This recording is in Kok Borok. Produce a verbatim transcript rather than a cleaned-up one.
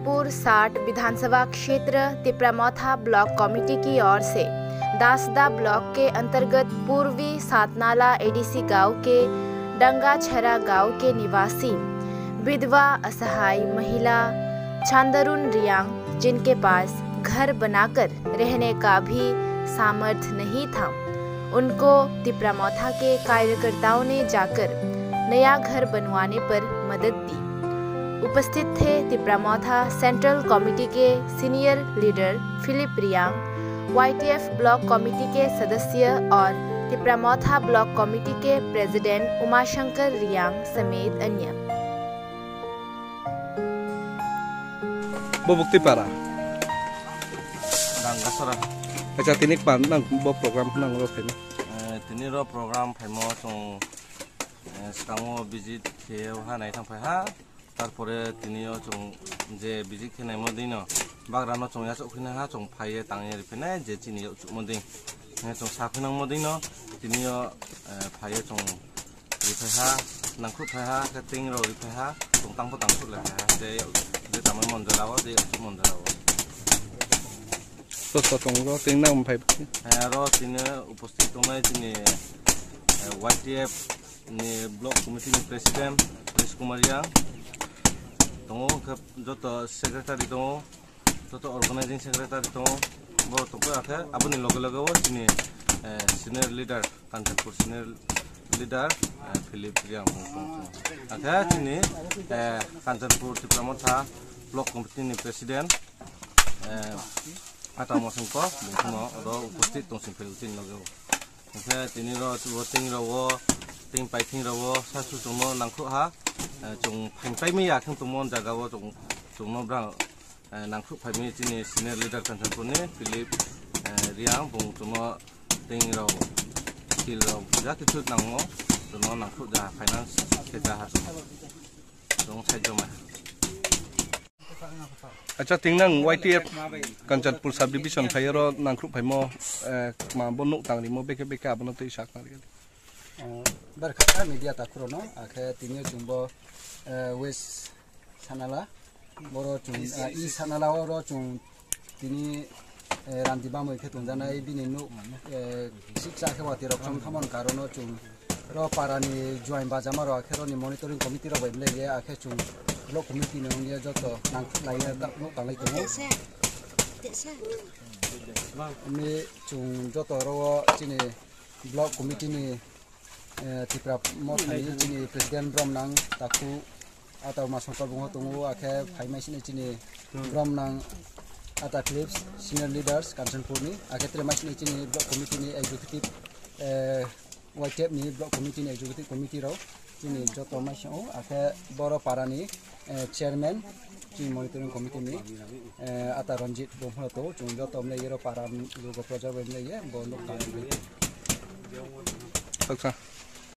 पूर साठ विधानसभा क्षेत्र तिपरामोथा ब्लॉक कमेटी की ओर से दासदा ब्लॉक के अंतर्गत पूर्वी सातनाला एडीसी गांव के डंगाछरा गांव के निवासी विधवा असहाय महिला छांदरुन रियांग, जिनके पास घर बनाकर रहने का भी सामर्थ्य नहीं था, उनको तिपरामोथा के कार्यकर्ताओं ने जाकर नया घर बनवाने पर मदद दी। उपस्थित थे तिपरामोथा सेंट्रल कमेटी के senior leader Philip Reang, YTF block committee के सदस्य और तिपरामोथा ब्लॉक कमेटी के प्रेसिडेंट उमाशंकर रियांग समेत अन्य। Bo bukti para. Dangasara. Acha, tini kpan nang bo program nang ro phaima? Eh, tini ro program phaima chwng, eh, skango visit khe ha nai thang phai ha. Tarpore tini o chwng je visit khe naimo dino bagra no chwng yachok khina ha chwng phaiye tangye ri phina je chini yachok mo ding. Eh, chwng sa khina mo dino tini o, eh, phaiye chwng Riphaiha, nangkhuk phaiha, khe ting rok riphaiha, tongtang bo tangkhuk le phaiha, je, je tamai monjora o, je yachuk monjora o. So, so, tongo, ting nang phai. Eh, aro tini upasthit tongnai chini, eh, Y T F ni block committee ni president, Prince Kumar Yang. Tongo, khe joto secretary tongo, joto organizing secretary tongo, bo tongkha khe, aboni loge loge o chini, eh, senior leader, Kanchanpur senior leader, eh, Philip Riang bung tong tong. Akhe chini, eh, Kanchanpur Tipra Motha block committee ni president, eh, Ata Mosongko bung tong oro upasthit tong sing phai chini loge o. Akhe tini ro, ro ting ro o, ting pai ting ro o, sa su tongmo nangkho ha, eh, chwng phain pai mi ya khang tongmo jaga o chwng, chwngno brang Eh, nangkhuk phaimani chini senior leader Kanchanpurni Philip, eh, Riang, bung chwngno ting rok, steel rok, ja kichu nango, chwngno nangkhuk ja finance khe ja ha chwng, chwng sai joma. Acha, ting nang Y T F Kanchanpur subdivision phaiyoro nangkhuk phaimo, eh, ma bo nuk tang rimo beke beke abono twi sak nang rikha. Eh, berkha media takhurokno, akhe tini chwngbo, eh, West Sanala, boro chwng, ah, i Sanala oro chwng tini, eh, randi bamwi khe tongjanai bini nuk, eh, siksa khe watwi rok chong thamon karono chwng ro parani juain bajama rok akhe roni monitoring committee rok bai mlai ye akhe chwng block committee ni wngya joto nang lai ya ta nuk tanglai tongo. Ni chwng joto ro chini block committee ni eh, Tipra Mothani chini president Bromnang Takhu Ata Umasongkor bungho tongo, akhe phaimai sini chini Bromnang Ata Clips senior leaders Kanchanpurni, akhe tere mai sini chini block committee ni executive, eh, Y T F ni block committee ni executive committee rok chini joto mai sio, akhe boro parani, eh, chairman chini monitoring committee ni, eh, Ata Ranjit bungho to chini joto mle yero para lugo project bai mle ye bo nuk tang. Acha.